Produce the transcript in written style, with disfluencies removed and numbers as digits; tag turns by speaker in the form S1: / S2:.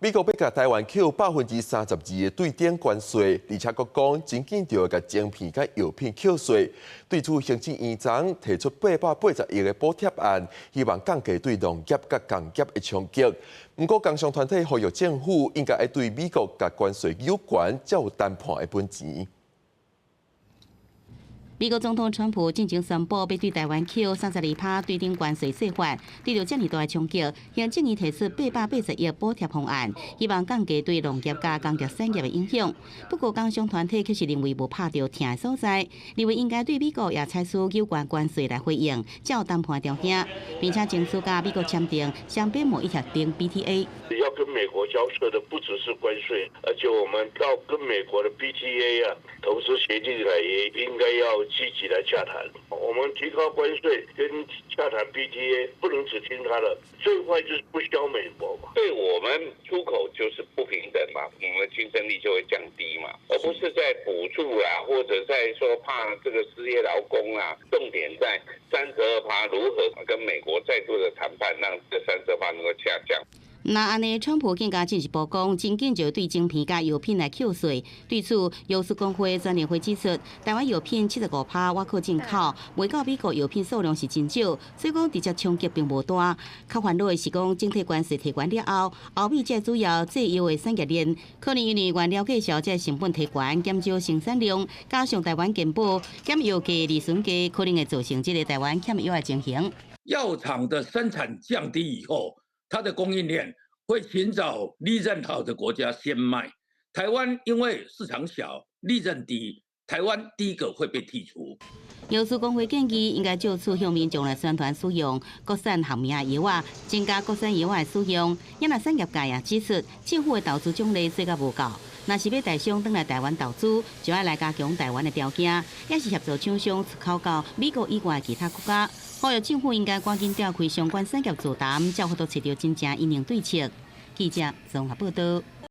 S1: 美國欲共台灣扣32%的對等關稅，而且閣講真緊就會共晶片佮藥品扣稅。對此，行政院長提出880億的補貼案，希望降低對農業佮工業的衝擊。毋過，工商團體呼籲政府應該愛對美國共關稅有關，才有談判的本錢。
S2: 美國總統川普進前宣布欲對台灣扣32趴對等關稅稅法，對著遮爾大的衝擊，行政院提出880億補貼方案，希望降低對農業佮工業產業的影響。不過，工商團體卻是認為無拍著疼的所在，認為應該對美國也採取有關關稅來回應，才有談判條件，並且爭取佮美國簽訂雙邊貿易協定 BTA。
S3: 要跟美國交涉的不只是關稅，而且我們到跟美國的 BTA 啊投資協定來，也應該要積極來洽談。我們提高關稅跟洽談 BTA，不能只聽他的，最壞就是不銷美國嘛。
S4: 對我們出口就是不平等嘛，我們競爭力就會降低嘛，而不是在補助啊，或者在說怕這個失業勞工啊，重點在32趴如何跟美國再度的談判，讓這三十二趴能夠下降。
S2: 若按呢，川普更加進一步講，真緊就對晶片佮藥品來扣稅。對此，藥師公會全聯會指出，台灣藥品75趴倚靠進口，賣到美國藥品數量是真少，所以講直接衝擊並無大。較煩惱的是講，整體關稅提懸了後，歐美這主要製藥的產業鏈，可能因為原料價數這成本提懸，減少生產量，加上台灣健保減藥價、利潤低，可能會造成這个台灣欠藥的情形。
S5: 藥廠的生產降低以後，它的供應鏈會尋找利潤好的國家先賣。台灣因為市場小，利潤低，台灣第一個會被剔除。
S2: 藥師公會建議，應該藉此向民眾來宣傳使用國產學名藥仔，增加國產藥仔的使用。也若產業界也指出，政府的投資獎勵做甲無夠，若是欲台商轉來台灣投資，就愛來加強台灣的條件，也是協助廠商出口到美國以外其他國家。呼籲政府應該趕緊調開相關產業座談，才有法度揣著真正因應對策。記者綜合報道。